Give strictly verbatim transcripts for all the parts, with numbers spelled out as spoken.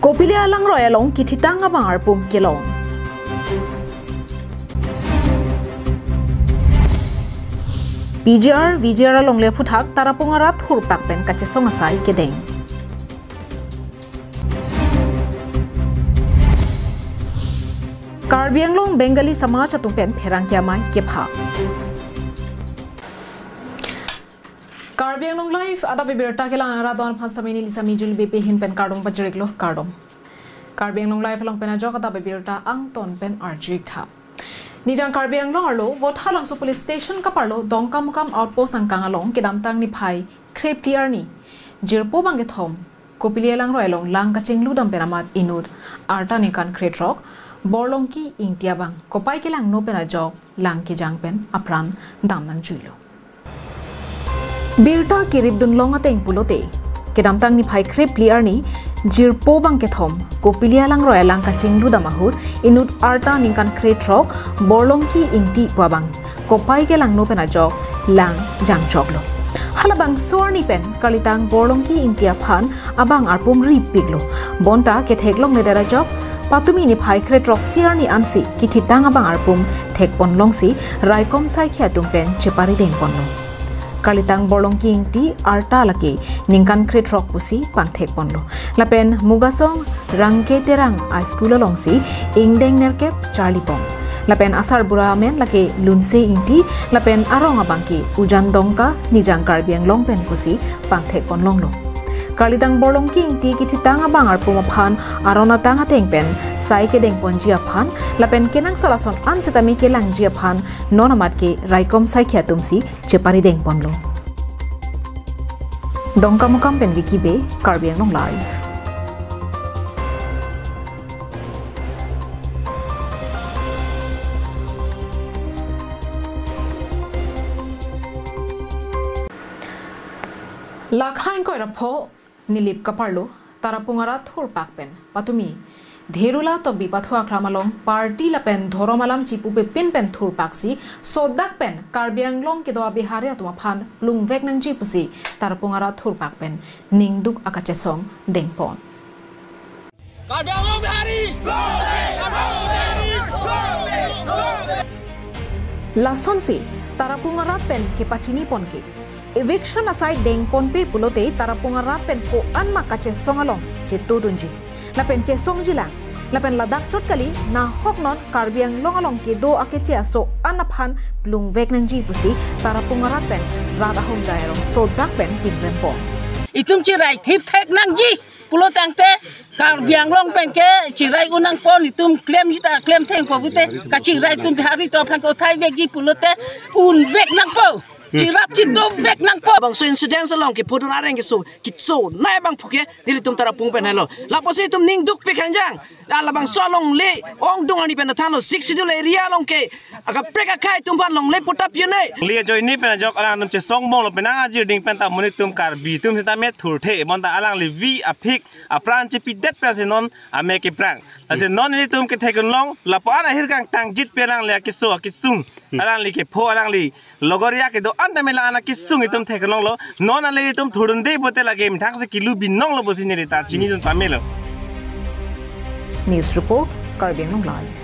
Kopili alangroi along kithitang abang arpum kelong. P G R, V G R alongle aphuthak Tarapung arat thurpak pen kachesong asai kedeng. Karbi Anglong Bengali Samaj atum pen pherangke amei kepha. Karbi Anglong Live adap abirta kelang arat don aphan seta neli Lisa Mijul Bey ahin pen kardom pajirlo, kardom. Karbi Anglong Live along pen ajok adap abirta angton pen arju-ik tha. Nijang Karbi Anglong arlo Vothatlangso Police Station kaparlo Dongkamukam Outpost angkang along kedamtang niphai kre phli arni jirpo bangkethom Kopili alangroi along lang kachingludam pen amat inut arta ningkan krethrok Borlongki Ingti abang kopai kelangno pen ajok lang kejang pen apran dam nangjuilo. Birta keripdunlong ateng pulote, kedamtang niphai kre phli arni jirpo bangkethom Kopili alangroi alang kachingludam ahut inut arta ningkan krethrok Borlongki Ingti pu abang kopai kelangno pen ajok lang jangchoklo. Halabangso arni pen kalitang Borlongki Ingti aphan abang arpum ripiklo. Bonta ketheklongledet ajok patumi niphai krethrok si arni ansi kithitang abang arpum thekponlongsi raikom saikhi atum pen cheparidengponlo. Kalitang Borlongki Ingti arta lake ningkan krethrok pusi pangthekponlo. Lapen Mugasong Rangke Terang a school alongsi ingdeng nerkep charlibom. Lapen asarbura amen lake Lunse Ingti, lapen arong abangke Ujan Dongka, Nijang Karbi Anglong pen pusi pangthekponlonglo. Kalitang Borlongki Ingti kithitang abang arpum aphan aron atang ateng pen sai kedengponji aphan, lapen kenangsot ason an setame kelangji aphan non amat ke raikom saikhi atumsi cheparidengponlo. Dongkamukam pen Vicky Bey, Karbi Anglong Live. Lakha ingkoi ra pho Nilip kaparlo Tarapung arat thurpak pen patumi Dherula Tokbi Pathu Aklam along party lapen dhorom alam chipupe pin pen thurpaksi sodak pen Karbi Anglong kedo a-Bihari atum aphan plungvek nangji pusi Tarapung arat thurpak pen ningduk akachesong dengpon. Karbi Anglong Bihari! Lasonsi Tarapung arat pen kepachiniponke eviction asai dengponpe pulote Tarapung arat pen ko-an ma kachesong along chetudunji. Lapen chesongjilang. Lapen ladak chot kali nahok non Karbi Anglong along kedo akeche aso-an aphan plungvek nangji pusi Tarapung arat pen rat ahomjai arong sodak pen pinrempon. Itum chirai thipthek nangji pulo tangte Karbi Anglong pen ke chirai un nangpo, itum klemji ta klemthengpo pute, kachirai atum Bihari atum aphan ke uthai vekji pulote unvek nangpo. Chirap chidovek nangpo. Bangso incident along kepudun areng keso, keso nai abang puke, nelitum Tarapung pen helo. Lapusi itum ningdukpik hanjang. Halabangso alongle ongdung arni pen thanlo, Sixth Schedule area along ke akaprek akhei atum aphan longle putap yune. Longle ajoine pen ajok alang atum chesongbomlo, penang ajirding pen ta monit atum Karbi atum setame thurthe, bonta alangli vi aphik apran chepidet pensi non ame keprang. Lasi non nelitum ketheklong, lapu-an ahirkang tangjit pen alangli akeso akesung, alangli kepho, alangli logoriya kedo-an tame la-an akesung itum theklonglo. Non ale itum thurdunde pote lake methangsi kilu binonglo pusi neli ta chinidun pamelo. News report, Karbi Anglong Live.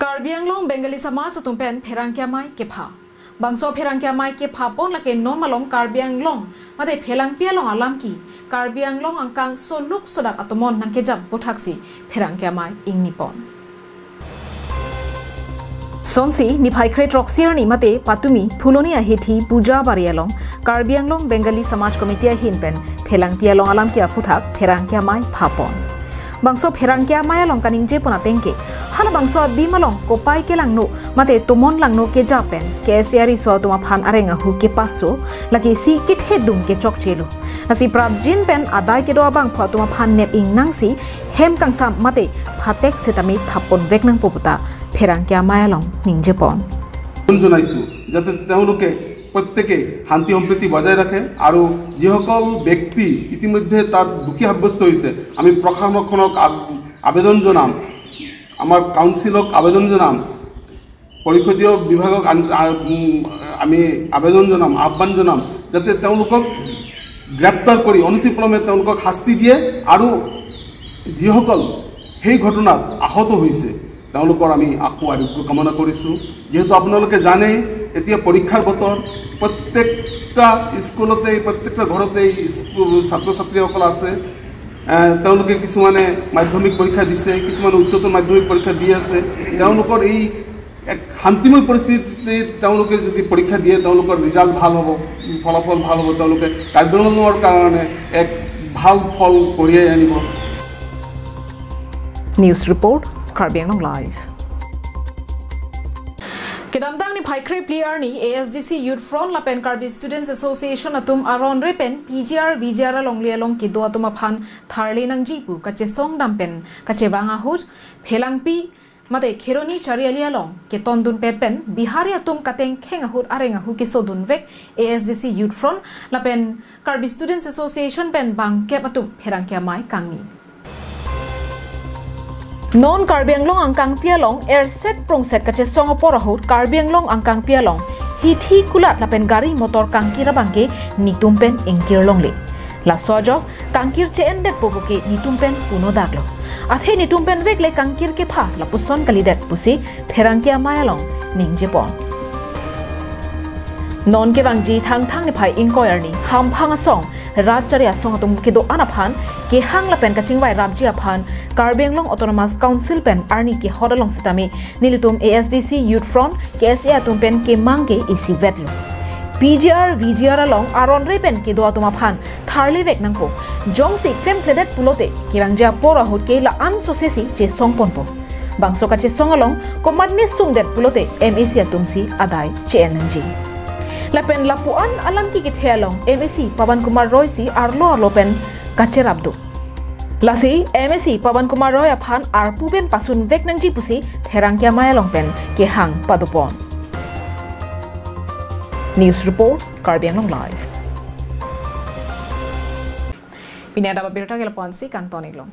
Karbi Anglong Bengali Samaj atum pen pherangke amei kepha. Bangso pherangke amei kephapon lake non malom Karbi Anglong mate Phelangpi along alam ke Karbi Anglong angkang soluk sodak atomon nangkejam puthaksi pherangke amei ingnipon. Sonsi niphai kre throksi arni mate patumi Phuloni ahithi Puja Bari along Karbi Anglong Bengali Samaj Committee ahin pen Phelangpi along alam ke aputhak pherangke amei phapon. Bangso pherangke amei along kaningjepon ateng ke, halabangso adim along kopai kelangno mate tomon langno keja pen K S A riso atum aphan areng ahu kepaso, lake isi kethedung kechokchelo. Lasi prapjin pen adai kedo abangphu atum aphan nep ingnangsi hem kangsam mate phatek setame thapponvek nangpo puta pherangke amei along ningjepon. আবেদন জনাইছোঁ যাতে তেওঁলোকে প্ৰত্যেকে শান্তি সম্প্ৰীতি বজাই ৰাখে আৰু যিসকল ব্যক্তি ইতিমধ্যে তাত দোষী সাব্যস্ত হৈছে, আমি প্ৰশাসনক আব-, আবেদন জনাম, আমাৰ কাউন্সিলক আবেদন জনাম, পৰিষদীয় বিভাগক আন-, আ-, উম, আমি আবেদন জনাম, আহ্বান জনাম যাতে তেওঁলোকক গ্ৰেপ্তাৰ কৰি অনতিপলমে তেওঁলোকক শাস্তি দিয়ে আৰু যিসকল সেই ঘটনাত আহত হৈছে তেওঁলোকৰ আমি আশু আৰোগ্য কামনা কৰিছোঁ। যিহেতু আপোনালোকে জানেই এতিয়া পৰীক্ষাৰ বতৰ, প্ৰত্যেকটা স্কুলতেই প্ৰত্যেকটা ঘৰতেই স্কুল ছাত্ৰ ছাত্ৰীসকল আছে। এ, তেওঁলোকে কিছুমানে মাধ্যমিক পৰীক্ষা দিছে, কিছুমানে উচ্চতৰ মাধ্যমিক পৰীক্ষা দি আছে। তেওঁলোকৰ এই এক শান্তিময় পৰিস্থিতিত তেওঁলোকে যদি পৰীক্ষা দিয়ে তেওঁলোকৰ ৰিজাল্ট ভাল হ'ব, ফলাফল ভাল হ'ব, তেওঁলোকে কাৰ্বি আংলঙৰ কাৰণে এক ভাল ফল কঢ়িয়াই আনিব। News report, Karbi Anglong Live. Kedamtang niphai kre phli arni A S D C Youth Front lapen Karbi Students Association atum aron re pen P G R V G R alongle along kedo atum aphan tharle nangji pu kachesong dam pen kachevang ahut Phelangpi mate Kheroni Chariali along ketondun pet pen Bihari atum katengkheng ahut areng ahu kesodun vek A S D C Youth Front lapen Karbi Students Association pen bangkep atum pherangke amei kangni. Non Karbi Anglong angkangpi along erset prongset kachesong apor ahut Karbi Anglong angkangpi along hithi kulat lapen gari motor kangkir abangke netum pen ingkir longle. Laso ajok kangkir che-endetpo puke netum pen punodaklo. Athe netum pen vekle kangkir kepha lapuson kalidet pusi pherangke amei along ningjepon. Non kevangji Thangthang niphai ingkoi arni Hamphang asong Rajchari asong atum kedo-an aphan kehang lapen kachingvai rapji aphan Karbi Anglong Autonomous Council pen arni kehot along sitame nelitum A S D C Youth Front, K S A atum pen kemang ke isivetlo. P G R V G R along aron re pen kedo atum aphan tharle vek nangpo. Jongsi klemkledet pulote kevangji apor ahut ke la-an sosesi chesongponpo. Bangso kachesong along komatne sungdet pulote M A C atum si adai che-en nangji. Lapen lapu-an alam kikethe along M A C Pawan Kumar Roy si arlo arlo pen kacherapduk. Lasi M A C Pawan Kumar Roy aphan arpu pen pasun vek nangji pusi pherangke amei along pen kehang padopon. News report, Karbi Anglong Live. Pini adap abirta ke lapu-an si kangton-ik long.